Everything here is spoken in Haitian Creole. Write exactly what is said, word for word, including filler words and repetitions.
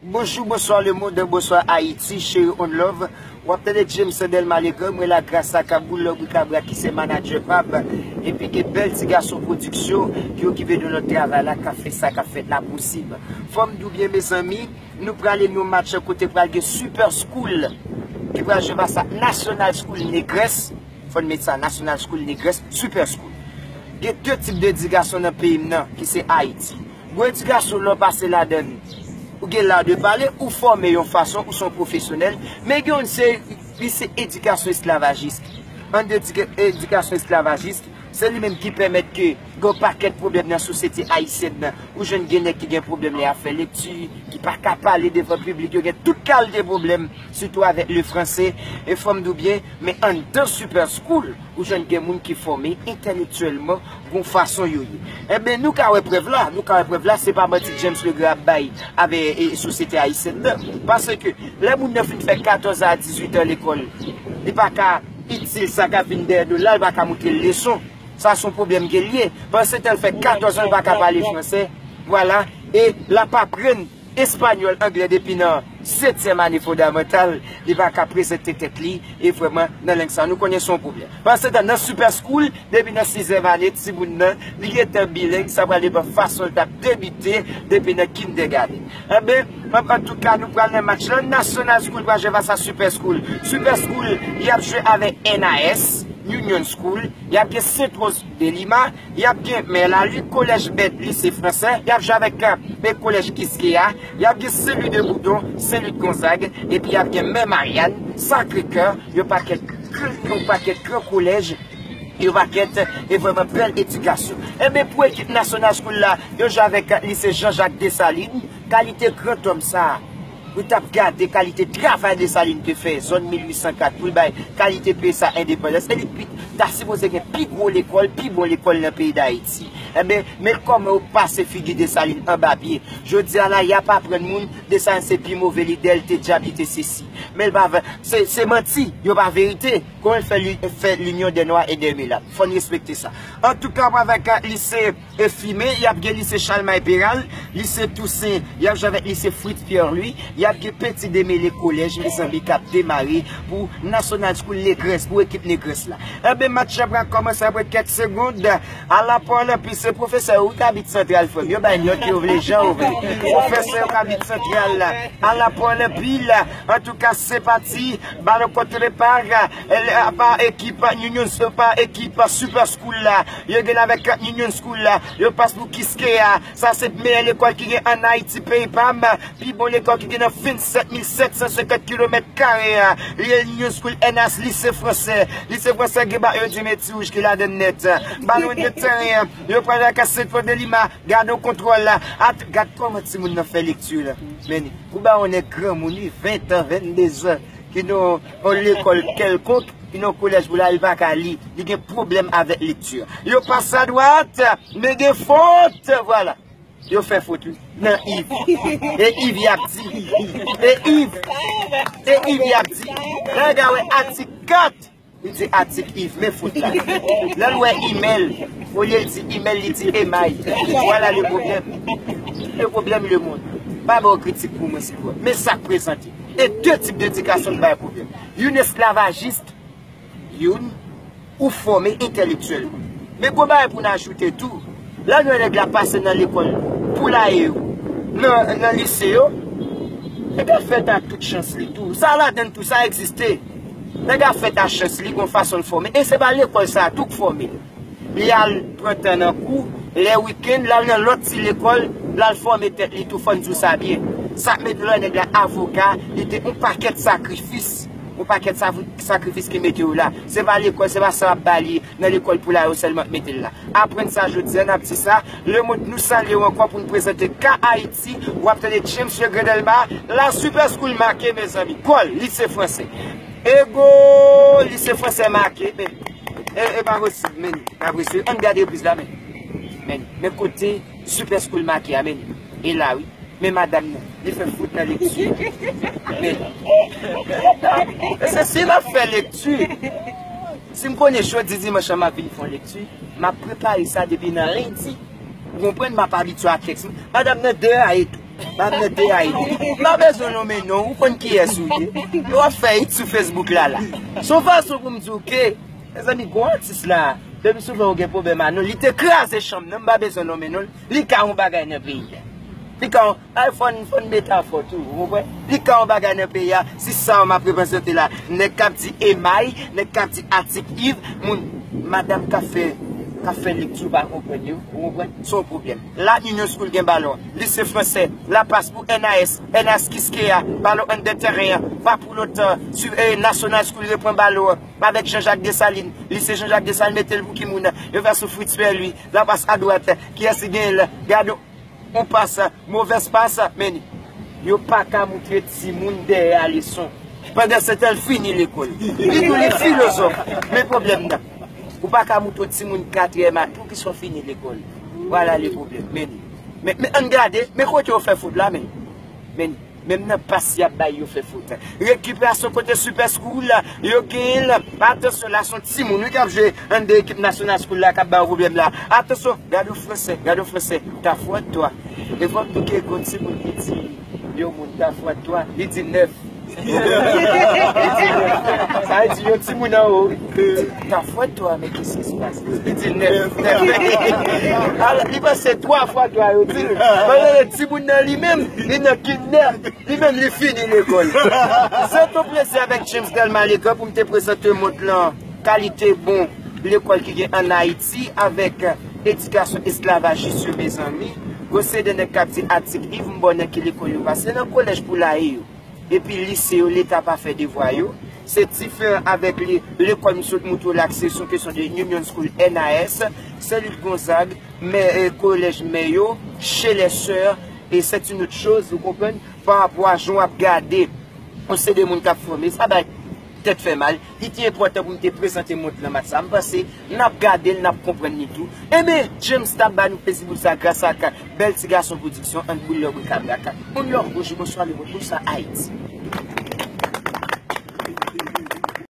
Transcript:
Bonjou, bonswa lemonn, bonswa Ayiti, cheri, on love. W ap tande James Delma Legrand, mwen la gras a Kaboul Lobby Cabra ki se manadjè pa m, epi gen Bèl Ti Gason Pwodiksyon ki okipe de lòt travay la, k ap fè sa k ap fèt la posib. Fò m di w byen, mezanmi, nou prale nan yon match kote pral gen Super School ki pral jwe fas a National School Negres. Fò n met sa, National School Negres, Super School. Gen de tip de edikasyon nan peyi m nan, ki se Ayiti. Gon edikasyon lè w pase ladan l, ou gen la de pale, ou fòme yon fason, ou se yon pwofesyonèl, men gen youn se, li se edikasyon esklavajis. An de edika-, edikasyon esklavajis, se li menm ki pèmèt ke gen yon pakèt pwoblèm nan sosyete ayisyèn nan. Ou jwenn gen nèg ki gen pwoblèm lè y ap fè lekti, ki pa ka pale devan piblik, yo gen tout kalite pwoblèm, sitou avèk le français. E fò m di w byen, men anndan Super School, ou jwenn gen moun ki fòme entèlektyèlman, gon fason yo ye. Enben, nou ka wè prèv la, nou ka wè prèv la, se pa manti James Legrand ap bay avèk, e, sosyete ayisyèn nan. Paske lè moun nan fin fè katòz a dizuit an lekòl, li pa ka itil sa k ap vin dèyè do l la, li pa ka montre l leson. Sa se yon pwoblèm ke l ye. Pandan se tan l fè katòz an, li pa ka pale fransè. Vwala. E l ap aprann espanyòl, anglè depi nan setyèm ane fondamantal, li pa ka prezante tèt li, e vrèman, nan lang sa, nou konnen se yon pwoblèm. Pandan se tan, nan Super School, depi nan sizyèm ane, timoun nan, li gentan bileng, sa pral depann fason l t ap debite depi nan kindergarten. Enben, an, antouka, nou pral nan match lan, National School pral jwe fas a Super School. Super School, y ap jwe avèk N A S, Union School, y ap gen Sainte Rose de Lima, y ap gen Mè Lali, Kolèj Bèt, Lise Fransè, y ap jwe avèk, e, Kolèj Kiskeya, y ap gen Saint Louis de Boudon, Saint Louis de Gonzague, epi y ap gen Mè Marianne, Sacré Cœur, yon pakèt, yon pakèt gran kolèj, yon pakèt, e vrèman bèl edikasyon. Enben, pou ekip National School la, yo jwe avèk, e, Lise Jean Jacques Dessalines, kalite grandòm sa a, ou t ap gade kalite travay Desalin te fè, zòn mil uit san kat, pou l bay kalite peyi sa endepandans. E li pi, ta sipoze gen pi gwo lekòl, pi bon lekòl nan peyi Dayiti. Enben, men kòman yo pase figi Desalin anba pye. Jodi a la, y ap aprann moun Desalin se pi move lidè, l te djab, li te sesi. Men l pa vre, se, se manti, yo pa verite. Kòman l fè li, fè l'Union des Noirs et des Mulates? Fò n respekte sa. Antouka, avèk, e, lise e Fimen, y ap gen lise Chalmay Peral, lise Tousen, y ap jwe avèk lise Fritz Pierre Louis, y ap gen Peti Demele Kolèj, mezanmi, k ap demare pou National School Negres, pou ekip Negres la. Enben, match la pral kòmanse apre kèk segond. Ala Pòl anpil, se pwofesè yo k abit santral, frè m. Yo bay nòt yo vle, jan yo vle. Pwofesè yo k abit santral la. Ala Pòl anpil. Antouka, se pati. Balon kote depa. E, pa ekip Union, pa ekip Super School la. Yo gen avèk Union School la. Yo pas pou Kiskeya. Sa se meyè lekòl ki gen ann Ayiti, peyi pa m. Pi bon lekòl ki gen nan vennsèt mil sèt san senkant kilomèt kare a. Li ye Union School, N A S, lise fransè. Lise fransè gen ba, yo di men ti wouj ki ladann nèt. Balon de teren. Yo pral ak Saint Paul de Lima. Gade yon kontwòl la. At, gad kòman timoun nan fè lekti la. Men, pou ba yon nèg granmoun, wi, ven tan, venndezan, ki nan yon lekòl kèlkonk, ki nan yon kolèj pou la, li pa ka li. Li gen pwoblèm avèk lekti. Yo pas adwat, men gen fot, vwala. Yo fè fot, wi. Nan Iv. E Iv y ap di. E Iv. E Iv y ap di. Lè gade atik kat. Li di atik Iv, men fot la. Lè l wè imèl, olye l di imèl, li di emay. Vwala le pwoblèm. Le pwoblèm, lemonn. Pa ba w kritik pou mwen, silvouplè. Men sa k prezante. E de tip de edikasyon k bay pwoblèm. Youn esklavajis, youn, ou fòme entèlektyèlman. Men gon bagay pou n ajoute tou. Lè nou wè nèg la pase nan lekòl poulaye yo, nan, nan lise yo, nèg la fèt a tout chans li tou. Sa ladann tou, sa egziste. Nèg la fèt a chans li, gon fason l fòme. E se pa lekòl sa a tou k fòme l. Li al pran tan nan kou, lè wikenn, l al nan lòt ti lekòl, l al fòme tèt li tou, fò n di w sa byen. Sa k mete lè nèg la avoka, li te yon pakèt sakrifis. Yon pakèt sa-, sakrifis ki mete yo la. Se pa lekòl, se pa sa y ap ba li nan lekòl poulaye yo sèlman k mete l la. Aprann sa jodi a, n ap di sa. Lemonn, nou salye w ankò pou n prezante Ka Ayiti. W ap tande James Legrand Delma. La Super School make, mezanmi. Gòl, lise fransè. Ego, lise fransè make. Men, e, e pa posib, men. Pa posib. Ann gade repriz la, men. Men, men kote Super School make a, men. E la, wi. Men madanm nan, li fè fout nan lekti. Men, se si n ap fè lekti. Si m konnen jodi dimanch lan m ap vin fè yon lekti, m ap prepare sa depi nan lendi. Ou konprann, m ap abitye ak tèks mwen. Madanm nan deraye tou. M ap mete a ide. M pa bezwen nonmen non, ou konn kiyès ou ye. W ap fè it sou Facebook la la. Se yon fason pou m di w ke, mezanmi, gon atis la, depi souvan ou gen pwoblèm a non, li te kraze chanm nan, m pa bezwen nonmen non, li ka yon bagay nan peyi a. Li ka yon, ay, fò n, fò n metafò tou, ou konprann? Li ka yon bagay nan peyi a, si sa m ap reprezante la, nèg k ap di emay, nèg k ap di atik iv, moun, madanm k ap fè, k ap fè lekti ou pa konprann yo, ou konprann? Se yon pwoblèm. La Union School gen balon. Lise Fransè, la pas pou N A S, N A S Kiskeya, balon anndan tèren an, pa pou lontan, sou, eh, National School repran balon an, avèk Jean Jacques Dessalines, Lise Jean Jacques Dessalines mete l pou ki moun nan, yo fè sou Fritz Perlui, la pas adwat, kiyès ki genyen l, gade yon pas, movèz pas, men yo pa ka moutre timoun dèyè a leson. Pandan se tan, l fini lekòl. Li tou, li filozòf. Men pwoblèm nan. Ou pa ka moutre yon timoun katriyèm a, poukisa w fini lekòl? Vwala le pwoblèm. Men, men, men ann gade, men kote yo fè fot la, men. Men, menm nan pas y ap bay, yo fè fot. Rekiperasyon kote Super School, yo genyen l. Atansyon, la se yon timoun, wi, k ap jwe anndan ekip National School la, k ap ba yo pwoblèm la. Atansyon, gade yon fransè, gade yon fransè. Ta fwad twa. E fò m di w ke gon timoun ki di yon moun ta fwad twa, li di nèf. Sa vle di yon timoun anwo, wi. Ta fwad twa, men kisa ki pase? Li di nèf. Alò, li panse twa fwa twa yo di l. Pandan timoun nan li menm, li nan kidnap. Li menm, li fini lekòl. Se yon plezi avèk James Delma Legrand pou m te prezante mond lan kalite bon lekòl ki gen ann Ayiti avèk edikasyon esklavajis yo, mezanmi. Gon seri de nèg k ap di atik iv, m ba w nan ki lekòl yo pase, nan kolèj poulaye yo. Epi lise yo, Leta pa fè devwa yo. Se diferan avèk li, lekòl m sot moutre w la, se yon kesyon de Union School, N A S, Saint Luc Gonzague, men, eh, kolèj mè yo, Chez les Sœurs, et c'est une autre chose, ou konprann, pa rapò a jan w ap gade yon seri de moun k ap fòme. Sa bay tèt fè mal. Li te enpòtan pou m te prezante mond lan match sa. M panse n ap gade l, n ap konprann li tou. Enben, James t ap ba nou plezi boul sa gras ak Bèl Ti Gason Pwodiksyon, Ann Boul Lòbri Kabrak. Moun lòbri, bonjou, bonswa, le monde, bonswa, Ayiti.